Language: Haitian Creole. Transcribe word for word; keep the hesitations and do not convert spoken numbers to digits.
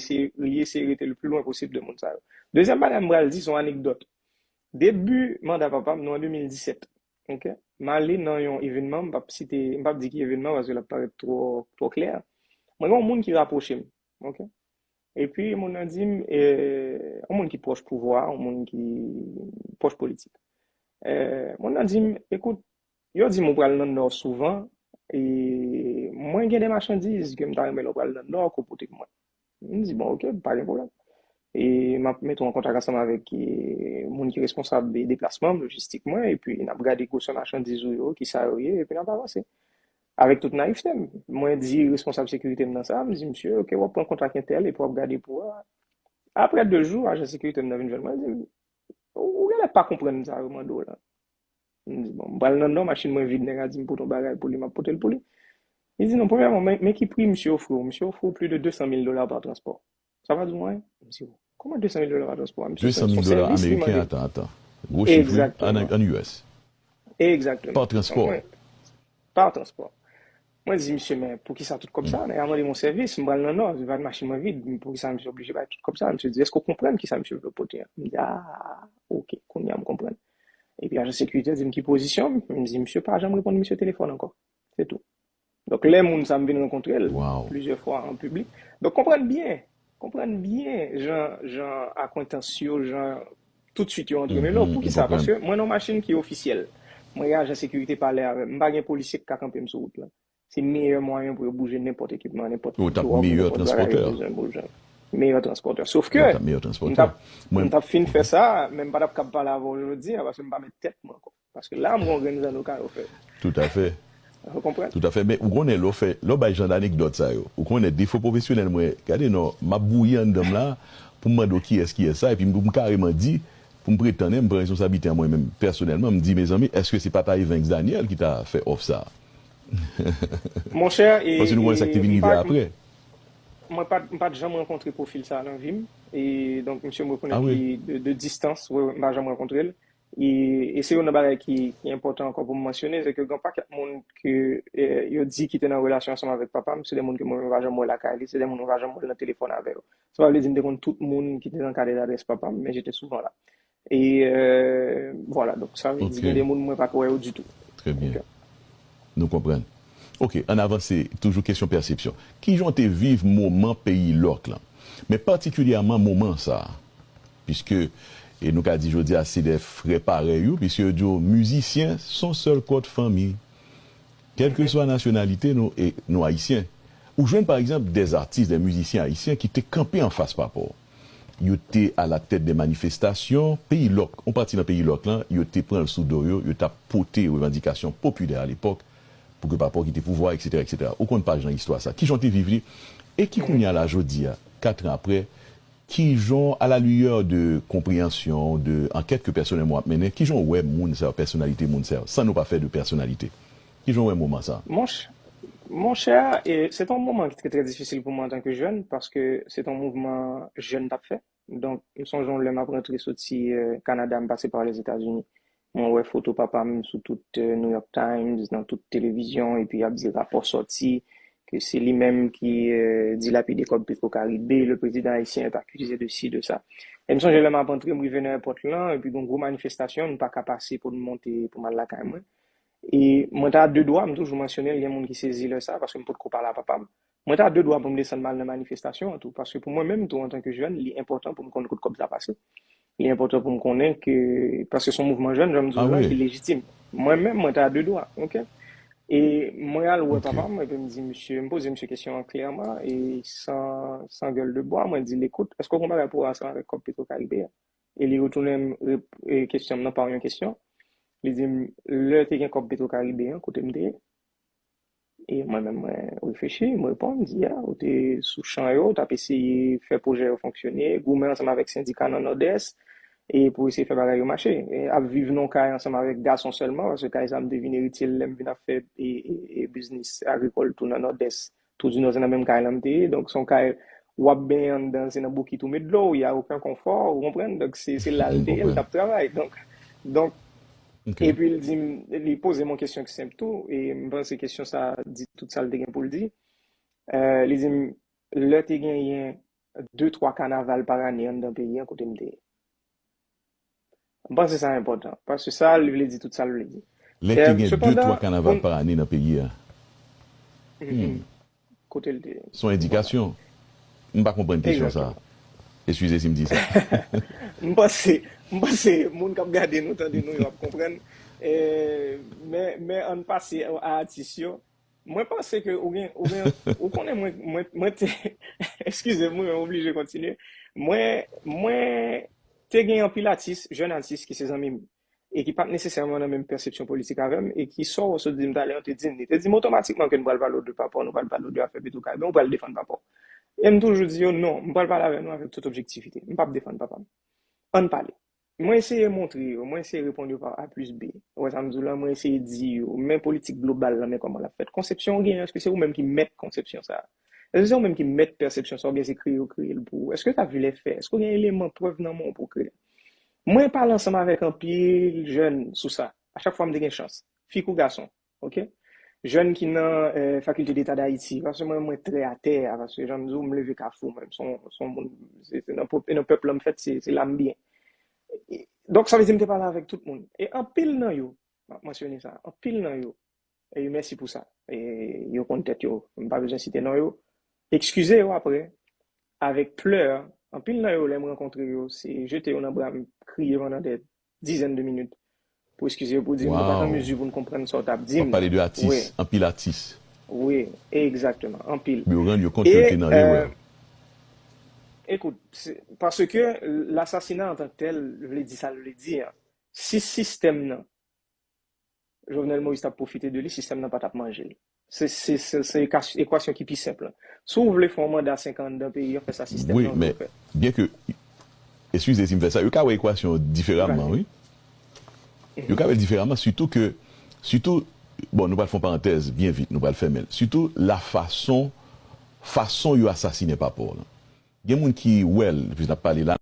rete, li eseye rete le pli lwen posib de moun sa yo. Dezyèm bagay m pral di, se yon anekdòt. Debi manda papa m, nou an de mil disèt, ok? M ale nan yon evènman, m p ap site, m p ap di ki evènman paske l ap parèt twò, twò klè. Mwen gen yon moun ki rapwoche m, ok? Epi moun nan di m, eh, yon moun ki pwòch pouvwa, yon moun ki pwòch politik. Eh, moun nan di m, ekout, yo di m ou pral nan Nò souvan, e mwen gen de machandiz ke m ta renmen lè w pral nan Nò ke w pote pou mwen. M di, bon, ok, pa gen pwoblèm. E m ap mete w an kontak ansanm avèk, eh, moun ki responsab de deplasman m, lojistik mwen, epi n ap gade gwosè machandiz ou yo, ki sa yo ye, epi n ap avanse. Avèk tout nayivte m, mwen di responsab sekirite m nan sa, m di, misye, ok, w ap pran kontak entèl, epi w ap gade pou w. Apre de jou, ajan sekirite m nan vin jwenn mwen, li di m, ou genlè pa konprann sa yo mande w la. M di, bon, m pral nan Nò, machin mwen vid, nèg la di m pote yon bagay pou li, m ap pote l pou li. Li di, non, premyèman, men, men ki pri misye ofri w. Misye ofri w plis de de san mil dola pa transpò. Sa pa di w anyen? M di, kòman de san mil dola pa transpò? Misye fè, se yon sèvis li mande. De san mil dola ameriken, atan, atan. Gwo chif, wi. Egzakteman. Ann, ann U S. Egzakteman. Pa transpò. Donk, mwen, pa transpò. Mwen di, misye, men poukisa tout kòb sa? Nèg la mande m yon sèvis, m pral nan Nò, machin mwen vid, poukisa misye oblije bay tout kòb sa? Misye di, èske w konprann kisa misye vle pote an? M di, ah, ok, kounye a m konprann. Epi ajan sekirite di m ki pozisyon m, m di, misye pa janm reponn misye telefòn ankò. Se tou. Donk, lè moun sa m vin rankontre l plizyè fwa an piblik. Donk, konprann byen, konprann byen jan, jan akwentans yo, jan toutswit yo antremele w. Poukisa? Paske mwen nan yon machin ki ofisyèl. Mwen gen ajan sekirite pale avè m. M pa gen polisye ki ka kanpe m sou wout lan. Se meyè mwayen pou yo bouje nenpòt ekipman, nenpòt dwòg, nenpòt bagay yo bezwen bouje. Meyè transpòtè. Sof ke m t ap, m t ap fin fè sa, men m pa t ap kab pale avè w jodi a, paske m pa met tèt mwen ankò. Paske la, m gon grenn zanno ka yo fè. Toutafè. Ou konprann? Toutafè. Men ou konnen, lè w fè, lè w bay jan d anekdòt sa yo, ou konnen defo pwofesyonèl mwen, gade non, m ap bwouye anndan m la, pou m mande w kiyès, kiyès sa, epi m, m kareman di, pou m pretann, m pran responsablite an mwen menm, pèsonèlman, m di, mezanmi, èske se papa Evenx Daniel ki ta fè òf sa a? Monchè, e, paske nou konnen sa ki te vin rive apre. Mwen pa t, m pa t janm rankontre pwofil sa a nan vi m. E donk, misye m rekonèt li de, de distans, wi, wi, m pa janm rankontre l. E, e se youn nan bagay ki, ki enpòtan ankò pou m mansyone, se ke gen yon pakèt moun ke, e, yo di ki te nan relasyon ansanm avèk papa m, se de moun ke mwen menm pa janm wè lakay li, se de moun mwen pa janm wè nan telefòn avè yo. Sa pa vle di m te konn tout moun ki te nan kade ladrès papa m, men je te souvan la. E, e, vwala, donk sa vle di gen de moun mwen pa t wè yo ditou. Trè byen. Nou konprann. Ok, ann avanse, toujou kesyon pèsepsyon. Kijan w te viv moman peyi lòk lan? Men patikilyèman moman sa a, piske, e nou ka di jodi a, se de frè parèy ou, piske yo di w, mizisyen, se yon sèl kòd fanmi. Kèlkeswa nasyonalite nou, e nou ayisyen. Ou jwenn, pa egzanp, de atis, de mizisyen ayisyen ki te kanpe anfas papa w. Yo te alatèt de manifestasyon, peyi lòk, yon pati nan peyi lòk lan, yo te pran l sou do yo, yo t ap pote revandikasyon popilè alepòk, pou ke papa w kite pouvwa, etsetera, etsetera. Ou konn pa jan istwa sa. Kijan w te viv li? E ki kounye a la, jodi a, kat an apre, kijan, à la lueur de konpreyansyon, de ankèt ke pèsonèlman w ap mennen, kijan w wè moun sa yo, pèsonalite moun sa yo, san nou pa fè de pèsonalite? Kijan w wè moman sa? Monch-, monchè, e, se te yon moman ki te trè difisil pou mwen antanke jèn, paske se te yon mouvman jèn t ap fè. Donk, m sonje yon lè m ap rantre soti, e, Kanada, m pase pa Lèzetazini. Mwen wè foto papa m sou tout, e, New York Times, nan tout televizyon, epi y ap di rapò sòti, ke se li menm ki, e, dilapide kòb Petro Caribe, le président haïtien est accusé de ci, de ça. E m sonje lè m ap antre, m rive nan èpòt lan, epi gen yon gwo manifestasyon, m pa ka pase pou m monte, pou m al lakay mwen. E mwen ta de dwa, m toujou mansyone l, gen moun ki sezi lè sa, paske m potko pale a papa m. Mwen ta de dwa pou m desann m al nan manifestasyon an tou, paske pou mwen menm tou, antanke jèn, li enpòtan pou m konn kot kòb sa pase. Li enpòtan pou m konnen ke, paske se yon mouvman jèn, jan m di w la, ki lejitim. Mwen menm, mwen ta de dwa, ok? E mwen al wè papa m, epi m di misye, m poze misye kesyon an klèman, e san, san gueule de bois, mwen di l, ekout, èske w gen bagay pou w wè ansanm avèk kòb Petro Caribe a? E li retounen m rep-, e kesyon m nan pa yon kesyon. Li di m, lè te gen kòb Petro Caribe an, kote m te ye? E mwen menm, mwen reflechi, m reponn, m di, a, ou te sou chan yo, ou t ap eseye fè pwojè yo fonksyone, goumen ansanm avèk sendika nan Nòdès, e pou eseye fè bagay yo mache. E ap viv nan yon kay ansanm avèk gason sèlman, paske kay sa a m te vin eritye l lè m vin ap fè, e, e, e biznis agrikòl tou nan Nòdès. Tou di non, se nan menm kay lan m te ye. Donk, se yon kay w ap benyen anndan, se nan bokit ou met dlo, y a okenn konfò, ou konprann? Donk, se, se la l te ye, l t ap travay. Donk, donk, epi l di m, li poze m yon kesyon ki senp tou, e m panse kesyon sa a di tout sa l te gen pou l di. Eh, li di m, lè te genyen de, twa kanaval pa ane anndan peyi an kote m te ye. M panse sa enpòtan, paske sa l vle di tout sa l vle di. Lè te gen de, twa kanaval pa ane nan peyi a. Hmm. Kote l te ye. Se yon endikasyon. M pa konprann kesyon sa. Eskize si m di sa. M panse, m panse moun k ap gade nou, tande nou, yo ap konprann. Eh, men, men ann pase a atis yo. Mwen panse ke ou gen, ou gen, ou konnen mwen, mwen, mwen te, eskize m, mwen oblije kontinye. Mwen, mwen te gen anpil atis, jèn atis ki se zanmi m, e ki pa t nesesèman nan menm pèsepsyon politik avè m, e ki sa w sot di m talè an te di m. Li te di m otomatikman ke nou pral pale w de papa w, nou pral pale w de afè Petwokaribe, ou pral defann papa w. E m toujou di yo, non, m pral pale avè nou avèk tout objektivite. M p ap defann papa m. Ann pale. Mwen eseye montre yo, mwen eseye reponn yo pa A plis B. Ou wè sa m di w la, mwen eseye di yo, men politik global la, men kòman l ap fèt. Konsepsyon w genyen, èske se ou menm ki mèt konsepsyon sa a? Èske se ou menm ki mèt pèsepsyon sa a, oubyen se kreye yo kreye l pou ou? Èske sa vle fè? Èske w gen eleman, prèv nan men w pou w kreye? Mwen pale ansanm avèk anpil jèn sou sa, a chak fwa m te gen chans, fi kou gason. Ok? Jèn ki nan eh, Faculté d'État d'Haïti, paske mwen, mwen trè atè a, paske jan m di w, m leve Kafou, mwen, m se yon, se yon moun, se se nan pèp, nan pèp lan m fèt, se se la m byen. E, donk, sa vle di m te pale avèk tout moun. E anpil nan yo, m ap mansyone sa, anpil nan yo, e mèsi pou sa, e yo konn tèt yo, m pa bezwen site non yo, eskize yo apre, avèk plè, anpil nan yo, lè m rankontre yo, se jete yo nan bra m, kriye pandan dè dizèn de minit pou eskize yo, pou di m nou pa t an mezi pou n konprann sa w t ap di m. W ap pale de atis, anpil atis. Wi, egzakteman, anpil. Yo rann yo kont ke yo te nan erè. Ekout, paske lasasina antanktèl vle di sa l vle di a. Si sistèm nan, Jovenel Moïse t ap pwofite de li, sistèm nan pa t ap manje l. Se se se se ekwasyon ki pi senp lan. Si w vle fè yon manda senk an anndan peyi an, fè sa sistèm nan vle fè. Byenke, eskize si m fè sa, yo ka wè ekwasyon an diferaman, wi. Yo ka wè l diferaman, sitou ke, sitou, bon, nou pral fè yon parantèz byen vit, nou pral fèmen l. Sitou lafason, fason yo asasinen papa w lan. Gen moun ki wè l, epi n ap pale la,